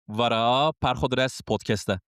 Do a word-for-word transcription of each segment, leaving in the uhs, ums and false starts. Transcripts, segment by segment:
Vara Perxodres Podcast e.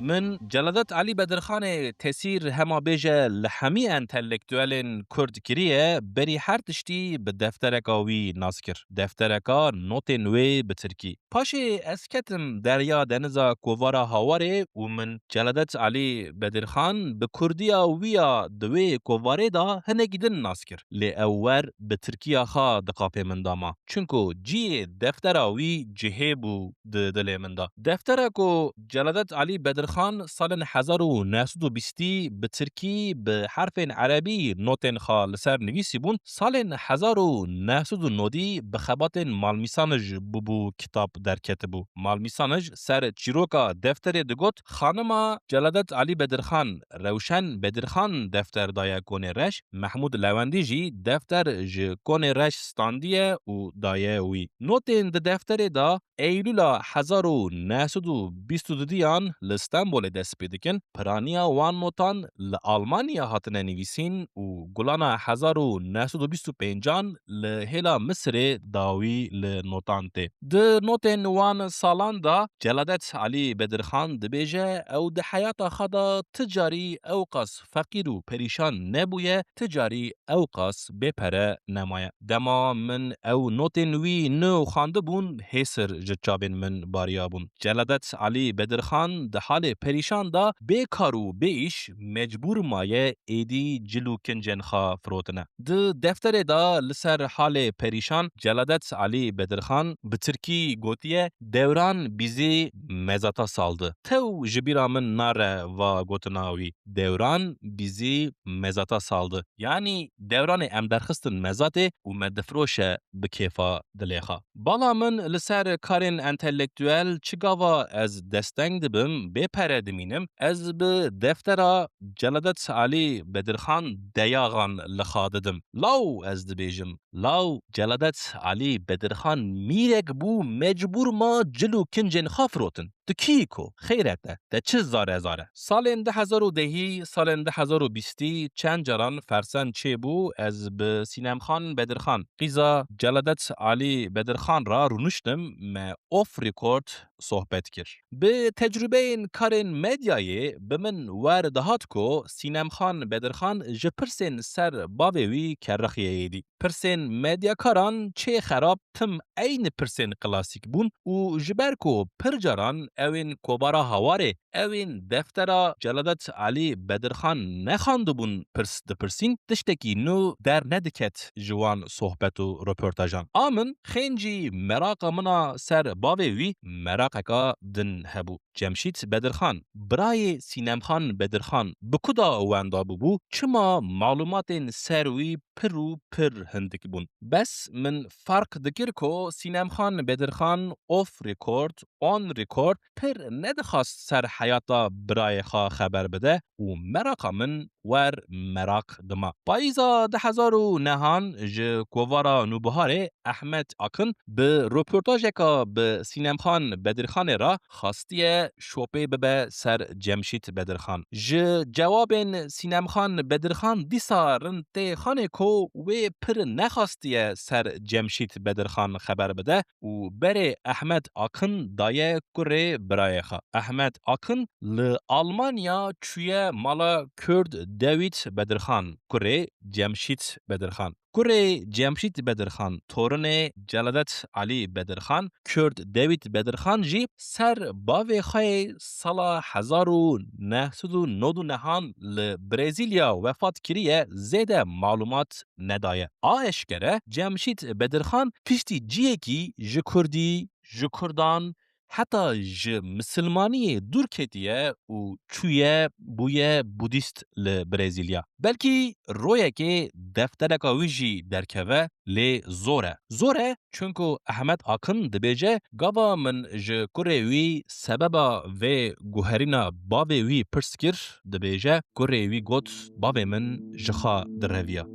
Min Celadet Elî Bedirxanê tesîr hema bêje li hemî entelektuelên Kurd kiriye, berî her tiştî bi deftereka wî nas kir. Deftereka notên wê bi tirkî. Paşê ez ketim derya deniza kovara Hawarê û min Celadet Elî Bedirxan bi kurdiya wî ya di wê kovarê de hinekî din nas kir. Lê ew wer bi tirkiya xwe di qapê min de ma. Çunku cihê deftera wî cihê bû di dilê min de. Deftera ku Celadet Elî Bedirxan salên hezar û neh sed û bîstî bi tirkî bi herfên erebî notên xwe li ser nivîsî bûn, salên hezar û neh sed û nodî bi xebatên Malmîsanij bûbû kitab derketibû. Malmîsanij ser çîroka defterê digot, xanima Celadet Elî Bedirxan, Rewşen Bedirxan defter daye Konê Reş, Mehmûd Lewendî jî defter ji Konê Reş standiye û daye wî. Notên di defterê de Eylûla hezar û neh sed û bîst û dudiyan li Stenbolê dest pê dikin. Piraniya wan notan li Almanya hatine nivîsîn û gulana hezar û neh sed û bîst û pêncan li hêla Misirê dawî li notan tê. Di notên wan salan de Celadet Elî Bedirxan dibêje, ew di heyata xwe de ti carî ewqas feqîr û perîşan nebûye, ti carî ewqas bê pere nemaye. Dema min ew notên wî nû xwendibûn, hêsir ji çavên min bariyabûn. Celadet Elî Bedirxan di halê perîşan de bê kar û bê îş mecbûr maye êdî cil û kincên xwe firotine. Di defterê de li ser halê perîşan Celadet Elî Bedirxan bi tirkî gotiye, "Dewran bizi mezata saldı." Tew ji bîra min nare va gotina wî. Dewran bizi mezata saldı. Yanî Dewranê em derxistin mezatê û me difiroşe bi kêfa dilê xwe. Bala min li ser karên entelektuel çi gava ez desteng dibim, bê pere dimînim, ez bi deftera Celadet Elî Bedirxan deyaxan li xwe didim. Law ez dibêjim, law Celadet Elî Bedirxan mîrek bû, mecbûr ma cil û kincên xwe firotin. Tu kî ko? Xeyret e. Te çi zare zare? Salên du hezar û dehî, salên du hezar û bîstî çend caran fersen çêbû, ez bi Sînemxan Bedirxan, qîza Celadet Elî Bedirxan re rûniştim, me off record sohbet kir. Bi tecrûbeyên karên medyayê bi min wer dihat ku Sînemxan Bedirxan ji pirsên ser bavê wî kerrixiye êdî. Pirsên medyakaran çê xerab tim eynî pirsên klasîk bûn û ji ber ku pir caran ewên kovara Hawarê, ewên deftera Celadet Elî Bedirxan nexwendibûn pirs dipirsîn, tiştekî nû dernediket ji wan sohbet û roportajan. A min xêncî meraqa min a ser bavê wî meraqeka din hebû. Cemşît Bedirxan, birayê Sînemxan Bedirxan, bi ku da wenda bûbû, çima malûmatên ser wî pir û pir hindik bûn. Bes min ferq dikir ku Sînemxan Bedirxan off record, on record pir nedixwast ser heyata birayê xwe xeber bide û meraqa min wer meraq dima. Payîza du hezar û nehan ji kovara Nûbiharê Ehmed Akın bi roportajeka bi Sînemxan Bedirxanê re xastiye şopê bibe ser Cemşît Bedirxan. Ji cewabên Sînemxan Bedirxan dîsa rind tê xanê ku wê pir nexastiye ser Cemşît Bedirxan xeber bide û berê Ehmed Akın daye kurê birayê xwe. Ehmed Akın li Almanya çûye mala Kurd Dawît Bedirxan, kurê Cemşît Bedirxan. Kurê Cemşît Bedirxan, torinê Celadet Elî Bedirxan, Kurd Dawît Bedirxan jî ser bavê xwe yê sala hezar û neh sed û nod û nehan li Brezîlya wefat kiriye, zêde malûmat nedaye. A eşkere, Cemşît Bedirxan piştî ciyekî ji Kurdî, ji Kurdan, heta ji misilmaniyê dûr ketiye û çûye bûye Budîst li Brezîlya. Belkî royekê deftereka wî jî derkeve, lê zor e. Zor e, çunku Ehmed Akın dibêje, gava min ji kurê wî sebeba vê guherîna bavê wî pirs kir, dibêje, kurê wî got, bavê min ji xwe direviya.